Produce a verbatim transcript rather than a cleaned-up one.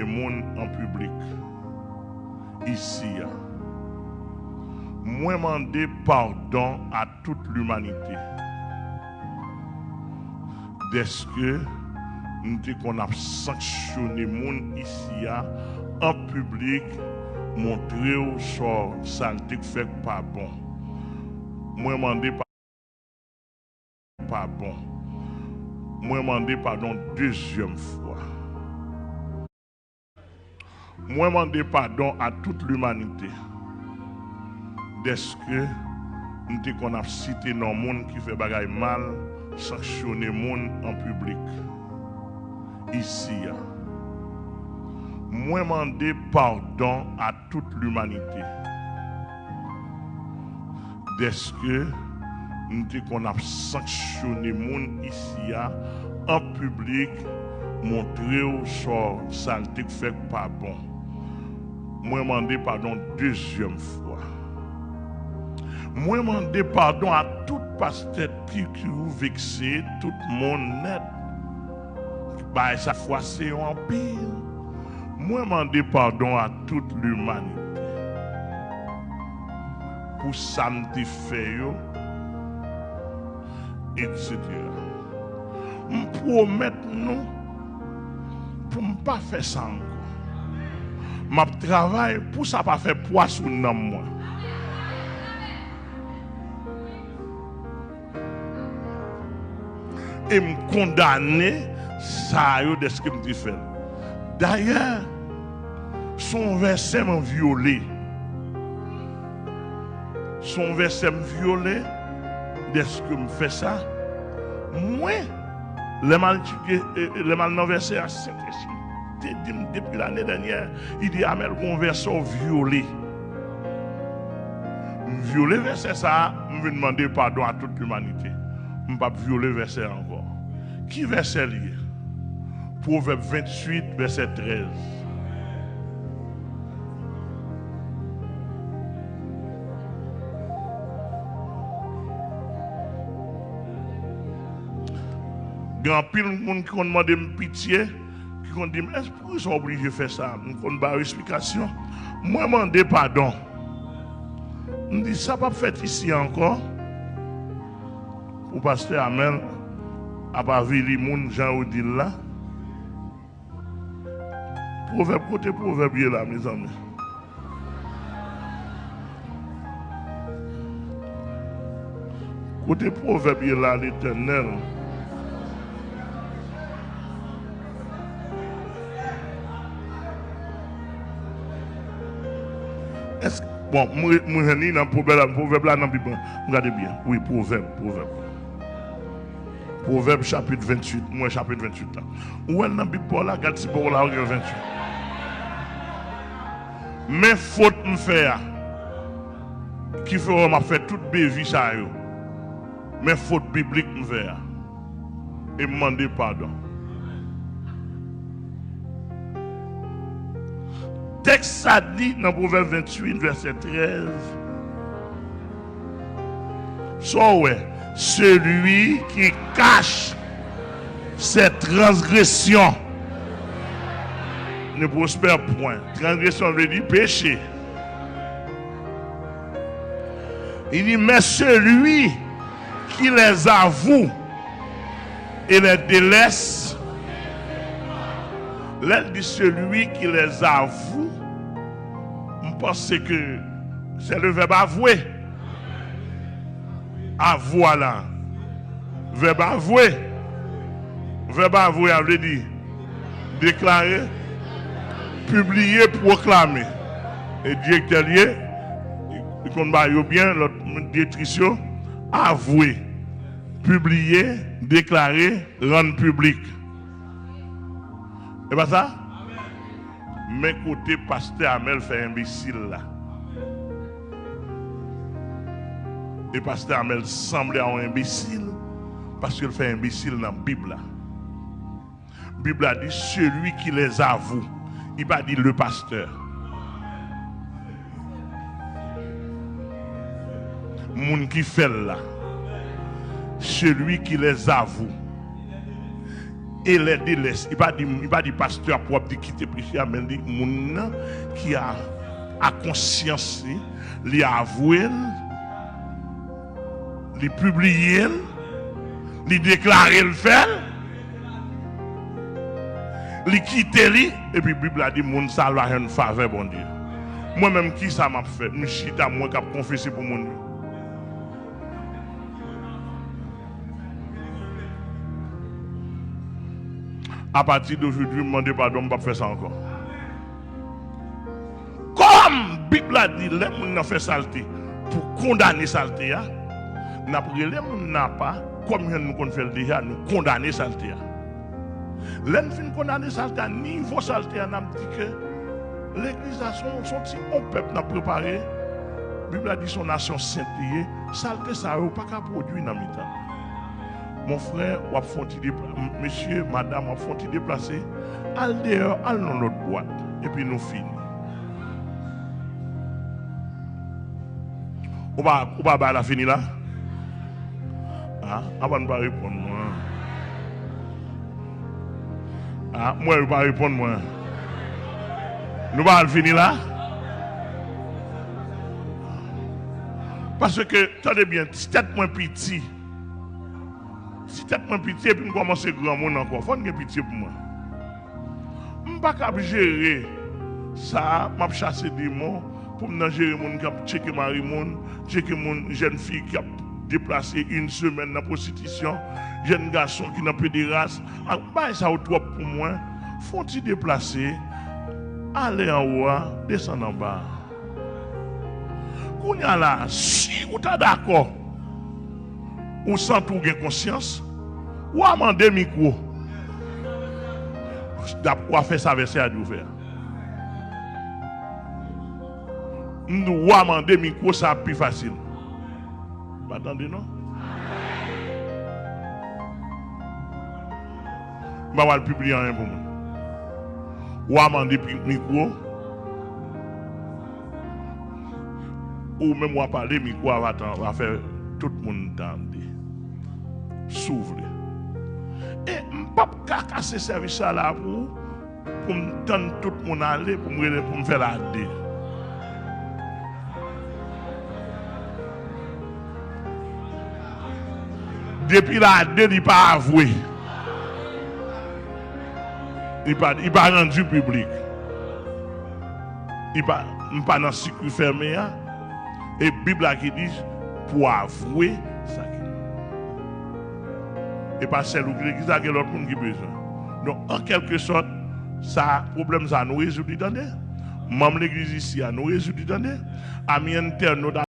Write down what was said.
moun an piblik isi a. Mwen mande padon a tout limanite dèske m te konn ap sanksyone moun isi a an piblik, montre w sa w, sa l te fè k pa bon. Mwen mande pa pa bon. Mwen mande padon dezyèm fwa. Mwen mande padon a tout limanite dèske m te konn ap site non moun ki fè bagay mal, sanksyone moun an piblik isi a. Mwen mande padon a tout limanite dèske m te konn ap sanksyone moun isi a an piblik, montre w sa w, sa l te fè k pa bon. Mwen mande padon dezyèm fwa. Mwen mande padon a tout pastè ki, ki ou vekse, tout moun nèt. Bagay sa fwase yo anpil. Mwen mande padon a tout limanite pou sa m te fè yo, etsetera. M pwomèt nou pou m pa fè sa ankò. M ap travay pou sa pa fè pwa sou nanm mwen. E m kondane sa yo dèske m te fè l. Dayè, se yon vèsè mwen vyole. Se yon vèsè m vyole dèske m fè sa. Mwen, lè m al etidye, e, e, lè m al nan vèsè a, Sentespri te di m depi lane dènyè, li di, Amèl, gon vèsè w vyole. M vyole vèsè sa a, m vin mande padon a tout limanite. M p ap vyole vèsè a ankò. Ki vèsè l ye? Pwovèb venntuit, vèsè trèz. Gen anpil moun ki konn mande m pitye, ki konn di m, "Èske poukisa w oblije fè sa?" M konn ba yo esplikasyon. Mwen mande padon. M di, "Sa p ap fèt isi a ankò." Pou pastè Amèl ap avili moun jan yo di l la. Pwovèb, kote pwovèb ye la, mezanmi? Kote pwovèb ye la, Letènèl? Èske, bon, mwen, mwen jwenn li nan pwovèb la, pwovèb la nan Bib la. M gade byen. Wi, pwovèb, pwovèb. Pwovèb chapit venntuit, m wè chapit venntuit la. Ou wè l nan Bib pa w la, gad si pa w la, ou gen venntuit. Men fot m fè a, ki fè w m ap fè tout bevi sa yo. Men fot biblik m fè a. E m mande padon. Tèks sa di nan Pwovèb venntuit, vèsè trèz, sa w wè, celui qui cache ses transgressions ne prospère point. Transgresyon vle di peche. Il dit, mais celui qui les avoue et les délaisse. Lè l di celui qui les avoue, m panse ke c'est le verbe avouer. Avwa la. Vèb avwe. Vèb avwe a vle di deklare, pibliye, pwoklame. E direktè l ye, li konn ba yo byen, lòt direktris yo. Avwe, pibliye, deklare, rann piblik. E pa sa? Men kote pastè Amèl fè enbesil la. E pastè Amèl sanble a yon enbesil, paske l fè enbesil nan Bib la. Bib la di, celui qui les avoue. Li pa di le pasteur. Moun ki fè l la. Celui qui les avoue. E lè de lès, li pa di, li pa di pastè a pou ap di kite peche a, men li di moun nan ki a, a konsyans li, li avwe l, li pibliye l, li deklare l fè l, li kite li, epi Bib la di moun sa a va jwenn favè Bondye. Mwen menm, kisa m ap fè? M chita, mwen k ap konfese pou moun yo. Apati de jodi, m mande padon, m p ap fè sa ankò. Kòm Bib la di, lè moun nan fè salte, pou kondane salte a, n ap rele moun nan apa, kòm jan nou konn fè l deja, nou kondane salte a. Lè n fin kondane salte a, nivo salte a, n ap di ke legliz la se yon, se yon ti, yon pèp n ap prepare. Bib la di se yon nasyon sent li ye. Salte sa yo pa ka pwodui nan mitan n. Mon frè, w ap fè yon ti depla-, m-, mesye, madanm, w ap fè yon ti deplase. Al deyò, al nan lòt bwat. Epi nou fini. Ou pa, ou pa bay la fini la? A, apa n pa reponn mwen? A, m wè yo pa reponn mwen. Nou pa al fini la? Paske, tande byen, ti tèt mwen piti. Ti tèt mwen piti epi m kòmanse granmoun ankò. Fò n gen pitye pou mwen. M pa kab jere sa, m ap chase demon, pou m nan jere moun k ap tcheke mari moun, tcheke moun, jèn fi k ap deplase yon semèn nan pwostitisyon, jèn gason ki nan pederas. Ak bagay sa yo twòp pou mwen. Fè yon ti deplase, ale anwo a, desann anba a. Kounye a la, si ou ta dakò, ou santi w gen konsyans, w a mande mikwo. W a fè sa vèsè a di w fè a. M di w, w a mande mikwo, sa ap pi fasil. Pa tande non. M pa pral pibliye anyen pou moun. W a mande pi-, mikwo. Ou menm w a pale, mikwo a va tan-, va fè tout moun tande. Si w vle. E m p ap ka kase sèvis sa la pou ou, pou m tann tout moun ale, pou m rele, pou m fè l a de. Depi l a de, li pa avwe. Li pa, li pa randi piblik. Li pa, m pa nan sikwi fèmen an. E Bib la ki di, pou avwe sa ki mal. E pa sèl ou ki legliz la, gen lòt moun ki bezwen. Donk, an kèlke sòt, sa, pwoblèm sa, nou rezoud li, tande. Manm legliz isi a, nou rezoud li, tande. Ami entènot,